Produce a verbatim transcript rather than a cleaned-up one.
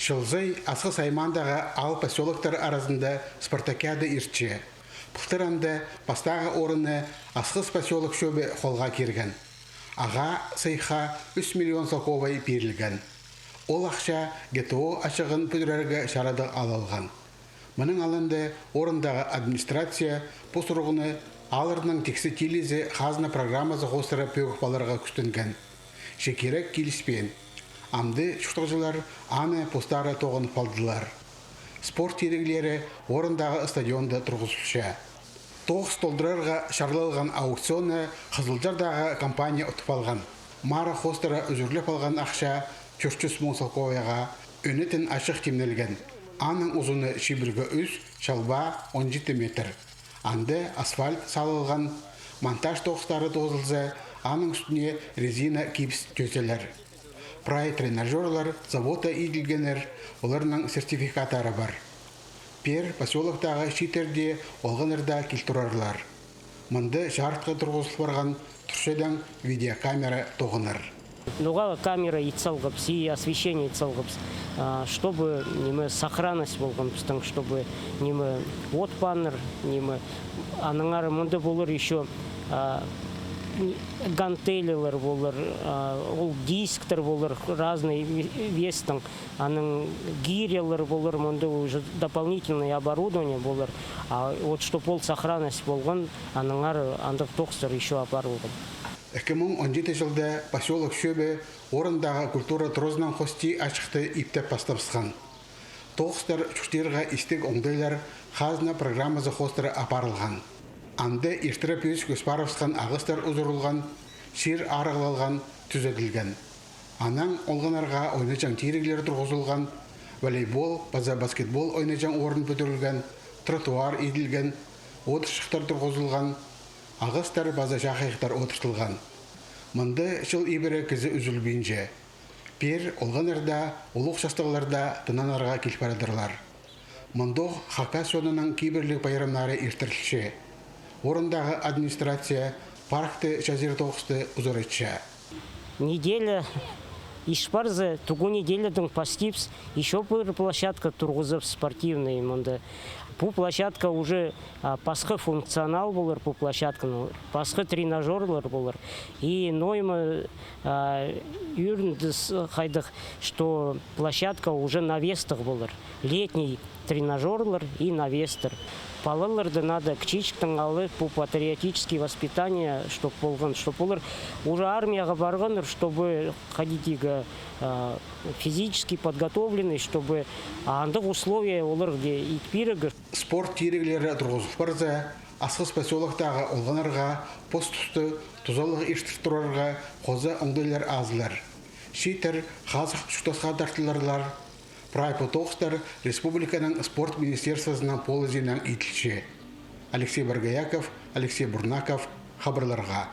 Чыл сай Асхыс аймаандағы аал посёлоктар аразында спартакиада иртче. Пылтыр анда пастағы орынны Асхыс посёлок чӧбі холға кирген. Ағаа сыйыхха ӱс миллион салковай пирілген. Ол ахча ГТО ачығын пӱдірерге чарадығ алылған. Мының алнында орындағы администрация пу сурығны аалларның тиксі тилізе хазна программазы хоостыра пӧгіп аларға кӱстенген. Че кирек киліспеен. Амды чуртағҷылар аны постары тоғынып алдылар. Спорт тиріглері орындағы стадионда турғызылча. Тоғыс толдырарға чарлалған аукционны Хызылчардағы компания утып алған. Мары хоостыра ӱзӱрлеп алған ахча тӧрт чӱс муң салковайға. Ӧнетін ачых тимнелген. Аның узуны чибіргі ӱс, чалба он читі метр. Анда асфальт салылған. Монтаж тоғыстары тоозылза, аның ӱстӱне резина кибіс тӧзелер. Прай тренажёрлар заводта иділгеннер, оларның сертификаттары пар. Пеер посёлоктағы чииттер дее олғаннарда кил турарлар. Мында чарытхы турғызыл парған, турчадаң видеокамера тоғынар. Ноға камера ит салғабыс и освещение ит салғабыс, а, чтобы, ниме, сохранность полған пістің, чтобы, ниме, от пааннар, ниме, аннаңар мында полар ещё, а, ни-, гантелелер полар, а, ол дисктер полар, разный ве-, вестің. Аның гирялар полар, мында уже дополнительное оборудование полар. А вот чтоб ол сохранность полған, аннаңар андағ тоғыстар ещё апарылған. Ікі муң он читі чылда посёлок чӧбі орындағы культура туразынаң хости ачыхты иптеп пастабысхан. Тоғыстар чуртирға истіг оңдайлар хазна программазы хоостыра апарылған. Анда иртіреп ӧс кӧс парыбысхан ағастар узурылған, чир арығлалған, тӱзеділген. Анаң олғаннарға ойнаҷаң тиріглер турғызылған, волейбол паза баскетбол ойнаҷаң орын пӱдірілген, тротуар иділген, одырчахтар турғызылған, ағастар паза чахайахтар одыртылған. Мында чыл ибіре кізі ӱзӱлбинче. Пеер олғаннар даа, улуғ частығлар даа тынанарға кил парадырлар. Мындох хакас чонының кибірліг пайрамнары иртірілче. Орындағы администрация паркты чазир тоғысты узаратча. Неделя ис парза, туғ неделядың пастирбыс ещё пір площадка турғызып, спортивный мында. Пу площадка уже, а, пасха функционал полар, пу площадканың пасха тренажёрлар полар. И ноо ниме, а, ӧріндіс хайдағ, что площадка уже навестіг полар. Летний тренажёрлар и навестер. Палаларды надо кічіҷектең алып, пу патриотический воспитание, чтоб полған, чтоб олар уже армияға парғаннар, чтобы ходить, а, физически подготовленный, чтобы андағ условия оларға ит пирерге. Спорт тиріглері турғызыл парза, Асхыс посёлоктағы олғаннарға пос-тусты тузалығ иртір турарға хоза оңдайлар азылар. Чииттер хазых чуртасха тартыларлар. Прай пу тоғыстар республиканың спорт министерствозының полызиинаң иділче. Алексей Боргояков, Алексей Бурнаков, хабарларға.